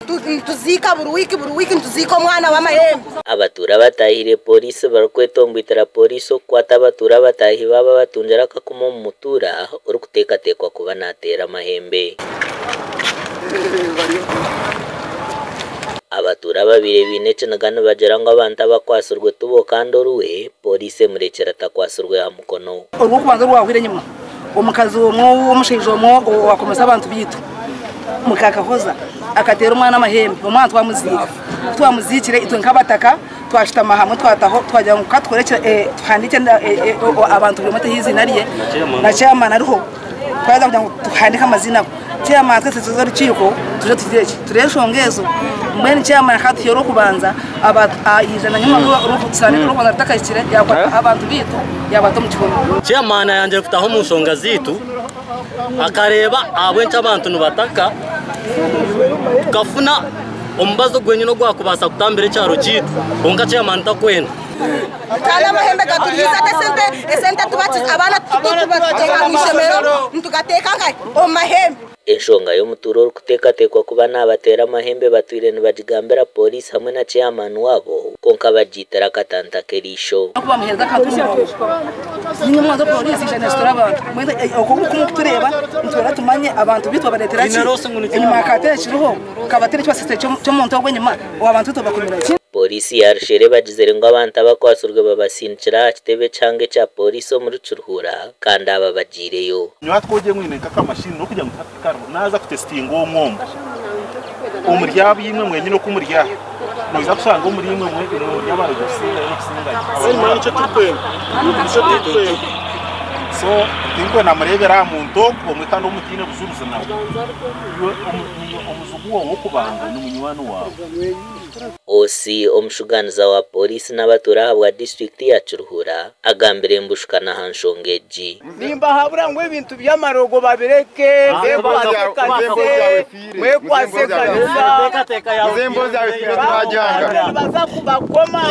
Nituziika buri wiiki buri wiiki nituziika omwana w'amahembe. Abatuura batahire Pooriisi barikwetomboitera Pooriisi okukwata abatuura bataahi baabo abatungire akakoma omu mutuura orikuteekateekwa kuba nateera amahembe. Abatuura ababaire baine ekiniga nibagira ngu abantu abakwatsirwe tibo kandi oriwe Pooriisi emurekyire atakwatsirwe aha mukono. Orw'okubanza orwahwire enyima, omukazi omwe w'omushaija omwe owaakomesa abantu baitu, muka Kahoza, akateera omwana amahembe, omwana twamuziika. Ku twamuziikire itwe nk'abataka twashutama hamwe twataho twagira ngu ka tukore tuhandiike abantu buri omwe ateho eiziina rye na chairman ariho twaheza kugira ngu tuhandiike amaziina ago. Chairman twese tuze orukiiko tuje tugire ki turebe enshonga ezo. Mbwenu chairman akatuha orw'okubanza yaija na nyuma orw'okubanza rutakahikire yaakwata abantu baitu yaabata omu kihome. Chairman ayangire kutaha omu nshonga zaitu akareeba ahabw'enki abantu nibataka tukafuna omubazi ogwenyine ogwakubaasa kutambira ekyaro kyaitu kwonka chairman takwenda. Kandi amahembe gaturihiza ata esente esente abaana tubateeka omu ishomero nitugateeka nkahi omu mahembe. Enshonga y'omutuura orikuteekateekwa kuba naabateera amahembe batwire nibagigambira pooriisi hamwe na chairman waabo kwonka bagiitira akatanta k'eriisho. Ku bamuheereza akantu k'omurongo, niinye omwanzi wa pooriisi ija neesitora abantu. Mbwenu okwo oku murikutureeba nitwenda tumanye abantu beitu babareetera ki? Enyima hakaatera ekiriho, kabateera ekibasisire ky'omuntu ogwo enyima, abantu beitu babakumira ki? Pooriisi ya Rushere bagizire ngu abantu abakwatsirwe babasindikire aha kitebe ekihanga ekya pooriisi omuri Kiruhura kandi aba bagiireyo. Nyowe hati ku ogiire mwine nk'akamashini n'okugira ngu hati kariho naaza kutesitinga omwe omwe omuri abo imwe mwenyine oku muri aha noija kushanga omuri imwe imwe muri abarogi kusingayo n'okusingayo. So tinkwenda mureebere aha muntu ogwo omwe kandi ou mutaine bujurizi nawe. Iwe omuzigu waawe w'okubanza ni munywani waawe. OC Omushugaaniza wa Pooriisi n'abatuura ahabwa disiturikiti ya Kiruhura agambire mbushukana aha nshonga egi. Nimbahabura ngu ebintu by'amarogo babireke, mwekwatse ekanisa, nibaza kubakoma.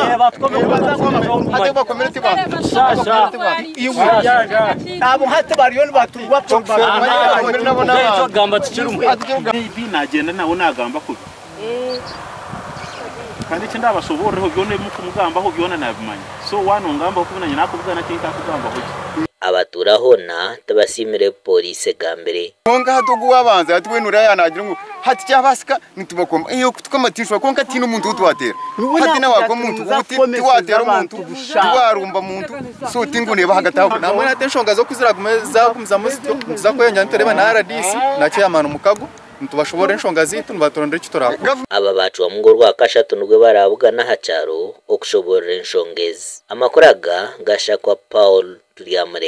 Abo hati bariyo nibaturwa. Maybe nagyenda nawe nagamba kubi. Kandi eki ndabashoboororeho byona ebi murikumugambaho byona nabimanya. So waaba nongambaho kubi naanye nakubugana tinkakugambaho gye. Abatuura hoona tibasiimire ebi pooriisi egambire. Kwonka hati ogu owaabanza hati weena oriya naagira ngu hati kyabaasika nitubakoma. Eeh okutukoma tiishwa kwonka tihaine omuntu ou twateera. Hati nawe waakoma omuntu ou tiwaateera omuntu, tiwaarumba muntu so tinkureeba ahagati aho. Nambwenu hati enshonga zo ku ziragume zagumizamu zityo nituza kweyongyera nitureeba na rdc na chairman Mukago. Nitubashoboorora enshonga zaitu nibaturondera eki turaakore. Aba baacwamu ngu Orwakashatu nibwo baraabugana aha kyaro okushoboorora enshonga ezi. Amakuru aga gashakwa Paul Turyamurembe.